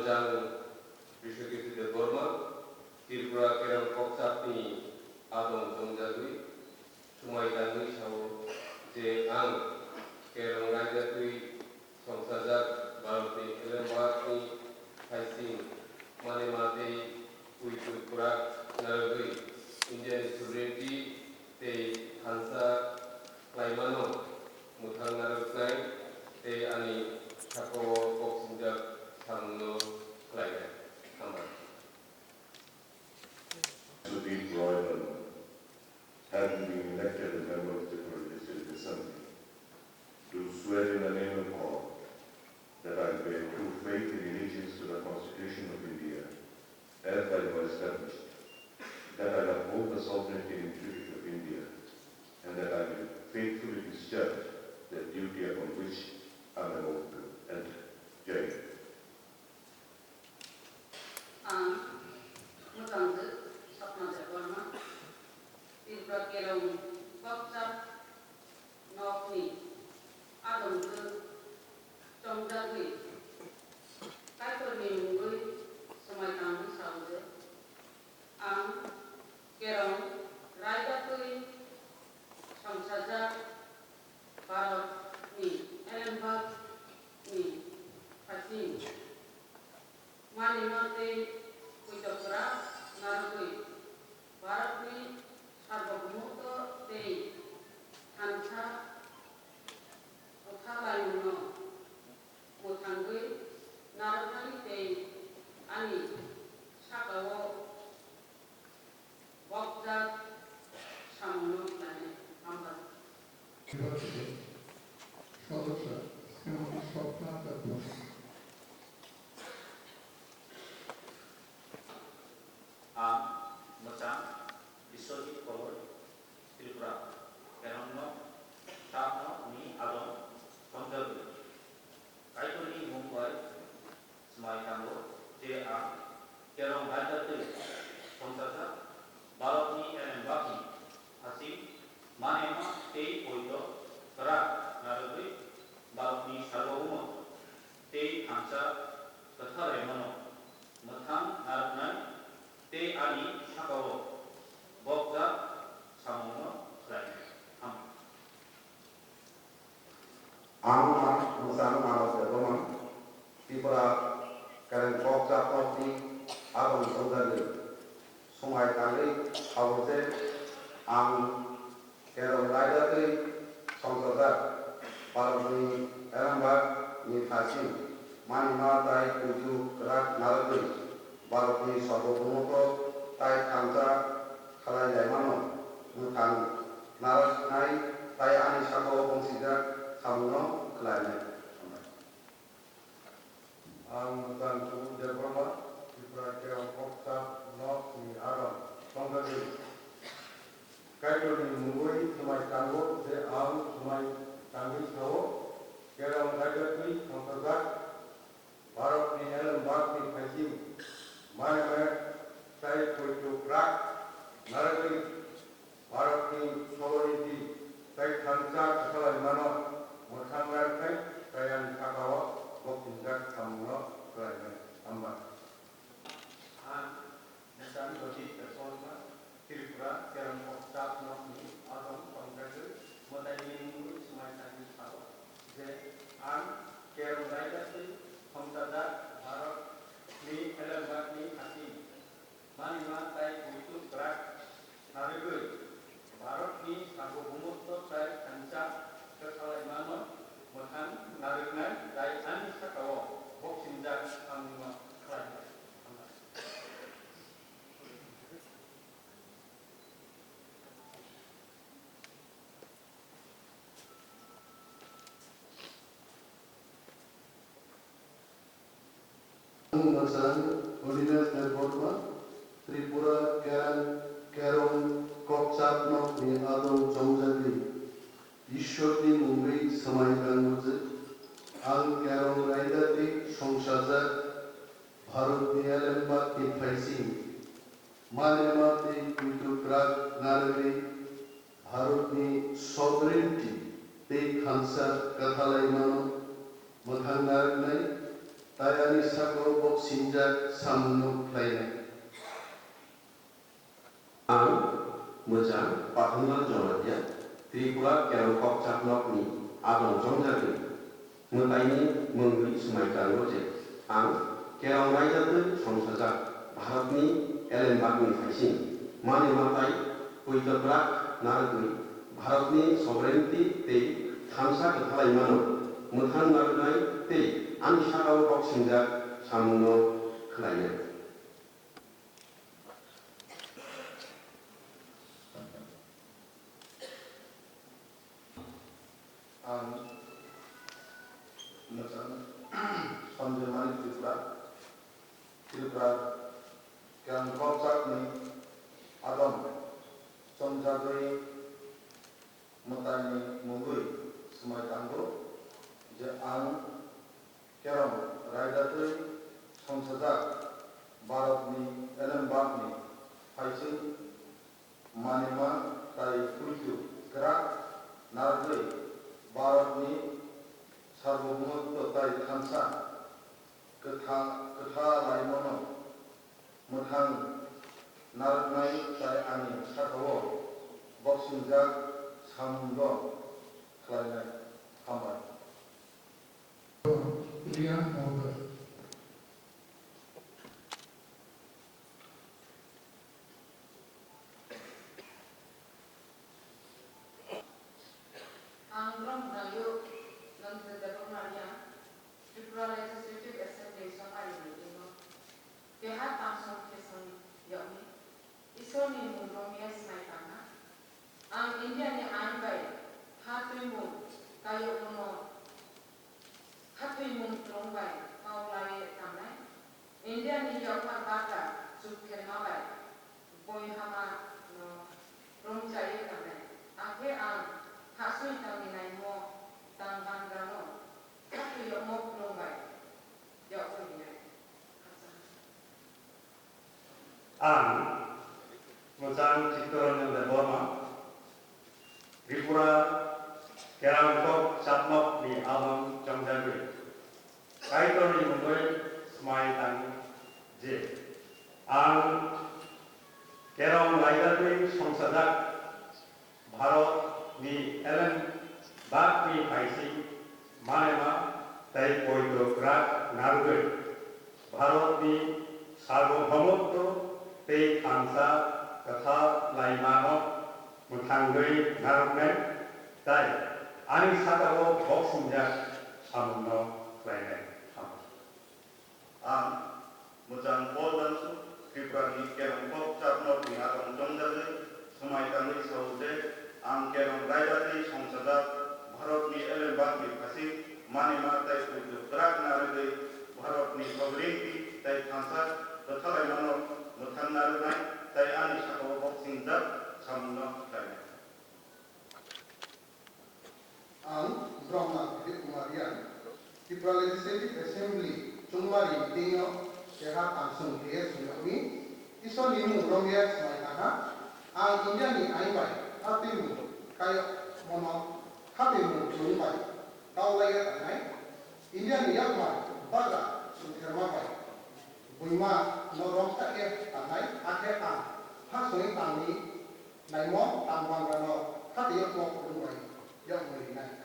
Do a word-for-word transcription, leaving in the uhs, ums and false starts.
Ang Biswajit Debbarma, Tripura Kerong Kokchapni adong tongjagwi, swmai tangwi sao je ang Kerong raida twi songsajak Bharatni elembakni phaising manima tei puitu kwrak narwgwi Indiani sovereignty tei thansa khlaimano mwthang narwknai tei ani sakao boksijak samungno khlainai. Hambai. Sudip Roy Verma, having been elected a member of the Tripura Legislative Assembly, do swear in the name of God that I will bear true faith and allegiance to the Constitution of India as by law established, that I will uphold the sovereignty and integrity of India, and that I will faithfully discharge the duty upon which I am about to enter. Jai Hind. Ang mwchangwi Sapna Debbarma, Tripura Kerong Kokchap nokni adong twi chongjagwi Kaitorni mungwi swmai tangwi sao je, ang Kerong raida twi songsajak Bharatni elembakni phaising manima tei puitu kwrak narwgwi Bharatni sarbobomoto tei thansa kwthalaimungno mwthangwi narwknani tei ani sakao bokjak samungno khlainai. Hambai. সদস্য শ্রীমতী স্বপ্না Debbarma. Ang mwchang Biswajit Koloi, Tripura Kerongno Kokchapno ni adong tongjagwi. Kaitorni mung bai swmai tango je ang Kerong raida twi songsajak Bharatni elembakni phaising manima tei puitu kwrak narwgwi Bharatni sarbobomoto tei thansa kwthalaimano mwthang narwknai tei ani sakao bokjak samungno khlainai. Hambai. Ang ma-, mwchang Manas Debbarma, Tripura Kereng Kokchap nokni adong tongjagwi, swmai tangwi sao je ang Kerong raida twi songsajak Bharatni elembakni phaising manima tai puitu kwrak narwgwi Bharatni sarbobomoto tai thansa khalai laimano mwthang narwknai tai ani sakao bongsijak samungno khlainai. Ang mwchang Subudh Debbarma, Tripura Kerong Kokchap nokni adong tongjagwi Kaitorni mungwi swmai tango je ang swmai tangwi sao, Kerong raida twi songsajak Bharatni elembakni phaising manima tai puitu kwrak narwgwi Bharatni sovereignty tei thansa kwthalaimano mwthang narwknai tei ani sakao boksijak samungno khlainai. Hambai. Ang Mwchang Rajit Debbarma, Tripura Kerong Kokchap nokni adong tongjagwi mwtaini mungwi swmai tangwi sao je ang Kerong raida twi songsajak Bharatni elembakni phaising manima tai puitu kwrak narwgwi Bharatni sarbobomoto tai thansa kwthalaimano mwthang narwknai tai ani sakao boksijak samungno khlainai. Ang mwchang Odines Debbarma, Tripura Kerang Kerong Kokchap nokni adong chongjagwi, Ishwarni mungwi swmai tango je, ang Kerong raida twi songsajak Bharatni elembakni phaising manima tei puitu kwrak narwgwi Bharatni sovereignty tei thansa kwthalaimano mwthang narwknai Tai ani sakao bok singjak samungno khlainai. Ang Mwchang Pathanlal Jomatia, Tripura Kerong Kokchap Nokni adong chongjagwi mwtaini mungwi swmai tango je ang Kerong raida twi songsajak Bharatni elembakni phaising mane matai poitokrak narwgwi Bharatni sovereignty tei thansa kwthalaimano mwthang narwknai tei ani sakao bok singjak samungno khlainai. Ang Mwchang Sanjay Mani Tripura, Tripura Kerong Kokchapni adong chongjagwi mwtaini mungwi swmai tango je ang Kerong raida twi songsajak Bharatni elembakni phaising manima tai puitu kwrak narwgwi Bharatni sarbohumotto tai thansa kwtha-, kwthalaimano mwthang narwknai tai ani sakao bok singjak samungno khlainai. Hambai. Riyan Mawkar. Ang Brahmanayo Nandita Debbarma Riyan, Tripura Legislative Assembly Somari meeting o keha tangsong kesong yokni Isorni mung romya smai tangha. Ang India ni ain bai ha twimung kayokmano Khatwi mung twrwng bai kau laiwi tangnai, India ni yakmar bata chuk khelma bai boi hama no romchaiwi tangnai. Akhe ang hachwi tangni naimo tang gangrano khatwi yokmok twrwng bai yakwi rinai. Ang Mwchang Chittaranjan Debbarma, Tripura Kerong Kokchap Nokni adong chongjagwi Kaitorni mungwi swmai tango je ang Kerong raida twi songsajak Bharatni elembakni phaising manema tei poito kwrak narwgwi Bharatni sarbohomotto tei thansa kwthalaimano mwthangwi narwknai tei ani sakao bok singjak samungno khlainai. Ang Mwchang Paul Dansu, Tripura ni Kerong Kokchap Nokni adong chongjagwi swmai tangwi sao je, ang Kerong raida twi songsajak Bharatni elembakni phaising manima tei poito kwrak narwgwi Bharatni sovereignty tei thansa kwthalaimano mwthang narwknai tei ani sakao bok singjak samungno khlainai. Ang Brahma Dilip Kumar Riyan, Tripura Legislative Assembly chongmari meeting o keha tangsong khe swngyokni Isorni mung romya swmai tangha. Ang India ni ain bai khatwi mung kayok mono khatwi mung twrwng bai kau laiya tangnai. India ni yakmar bagra sungtherma bai buima no romsa khe tangnai, akhe ang ha songwi tangni naimo tang bangrano khatwi yakmok kwrwng bai yakmui rinai.